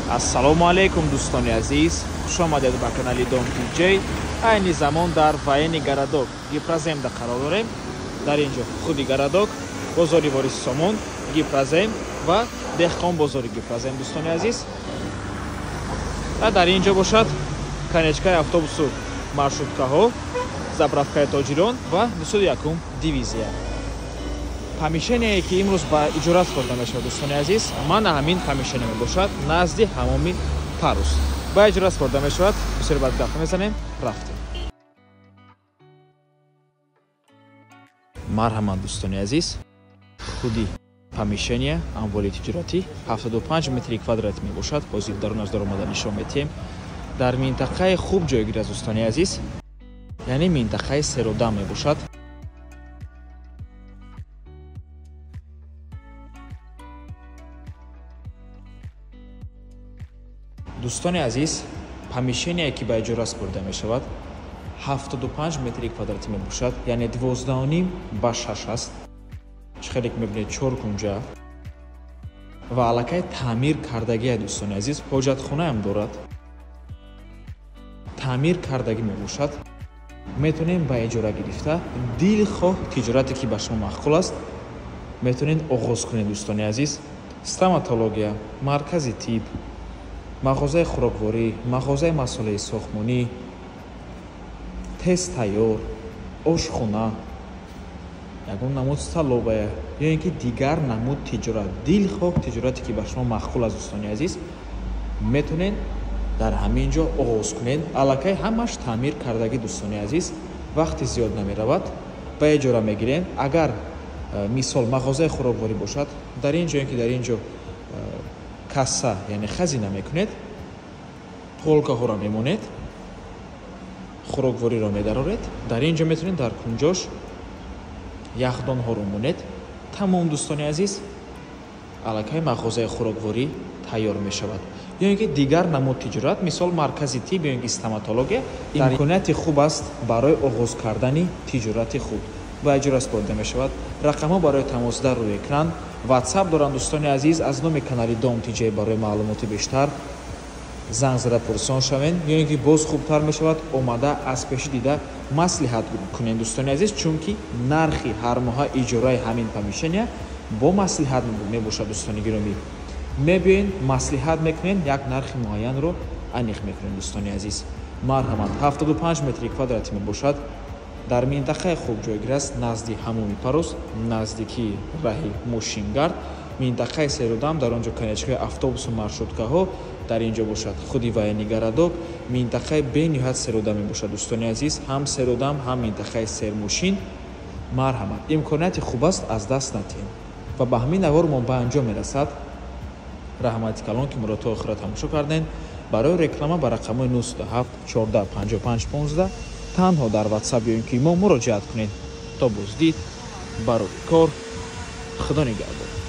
Ассалому алайкум, дӯстони азиз, хуш омадед ба канали Дом Тиҷей. Айни замон дар военный городок Гипроземда қарор дорем. Дар ин ҷо худи городок, бозори Вориси Сомон, Гипрозем ва Деҳқон бозори Гипрозем, дӯстони азиз. Ва дар ин ҷо бошад конечкаи автобусу маршруткаҳо, заправкаи тоҷирон ва 201-ум дивизия. Помещение, ки имрӯз ба иҷора супорида мешавад, дӯстони азиз, мана ҳамин помещение мебошад, назди ҳамоми Парус. Ба иҷора супорида мешавад. Бисёр баъд гап мезанем, рафтем. Марҳамат, дӯстони азиз, худи помещение амволи тиҷоратӣ 75 метри квадрат мебошад. Ҳозир дарун аз даромада нишон метиҳем. Дар минтақаи хуб ҷойгир аст, дӯстони азиз, яъне минтақаи серодам мебошад. Дӯстони азиз, помещение, ки ба иҷора супорида мешавад, 75 метри квадратӣ мебошад, яъне 12,5 ба 6 аст. Чӣ хеле ки мебинед, чор кунҷа ва аллакай таъмир кардагия, дӯстони азиз, ҳоҷатхонаам дорад, таъмир кардагӣ мебошад. Метавонем ба иҷора гирифта дилхоҳ тиҷорате, ки ба шумо маъқул аст, метавонед оғоз кунед, дӯстони азиз. Стоматология, маркази тиб, мағозаи хӯрокворӣ, мағозаи масолеҳи сохтмонӣ, тез тайёр, ошхона, ягон намуд столовая ё ин ки дигар намуд тиҷорат, дилхоҳ тиҷорате, ки ба шумо маъқул аст, дӯстони азиз, метавонед дар ҳамин ҷо оғоз кунед. Аллакай ҳамаш таъмир кардагӣ, дӯстони азиз, вақти зиёд намеравад, ба иҷора мегирем. Агар мисол мағозаи хӯрокворӣ бошад, дар ин ҷо ин ки дар ин ҷо касса, яъне хазина мекунед, полкаҳоро мемонед, хӯроквориро медароред, дар ин ҷо метавонед дар кунҷош яхдонҳоро монед. Тамом, дӯстони азиз, аллакай мағозаи хӯрокворӣ тайёр мешавад. Ё ин ки дигар намуд тиҷорат, мисол маркази тиб ё ин ки стоматология, имконияти хуб аст барои оғоз кардани тиҷорати худ. Ба иҷора супорида мешавад. Рақамҳо барои тамос дар рӯи экран, WhatsApp доранд, дӯстони азиз. Аз номи канали Дом Тиҷей барои маълумоти бештар занг зада пурсон шавед, ё ин ки боз хубтар мешавад омада аз пеши дида маслиҳат кунед, дӯстони азиз, чунки нархи ҳар моҳа иҷораи ҳамин помещения бо маслиҳат мебошад, дӯстони гиромӣ. Мебиёен, маслиҳат мекунед, як нархи муайянро аниқ мекунед, дӯстони азиз. Марҳамат, 75 метри квадратӣ мебошад, дар минтақаи хуб ҷойгир аст, назди ҳамоми Парус, наздикии раҳи мошингард, минтақаи серодам, дар он ҷо конечкаи автобусу маршруткаҳо, дар ин ҷо бошад худи военный городок, минтақаи бениҳоят серодам мебошад, дӯстони азиз, ҳам серодам, ҳам минтақаи сермошин. Марҳамат, имконияти хуб аст, аз даст натиҳем. Ва ба ҳамин навор мо ба анҷом мерасад. Раҳмати калон, ки моро то охира тамошо кардем. Барои реклама ба рақамҳои 907 14 55 15 танҳо дар WhatsApp ё ин ки мо муроҷиат кунед. То боздид, барори кор, Худо нигаҳбон.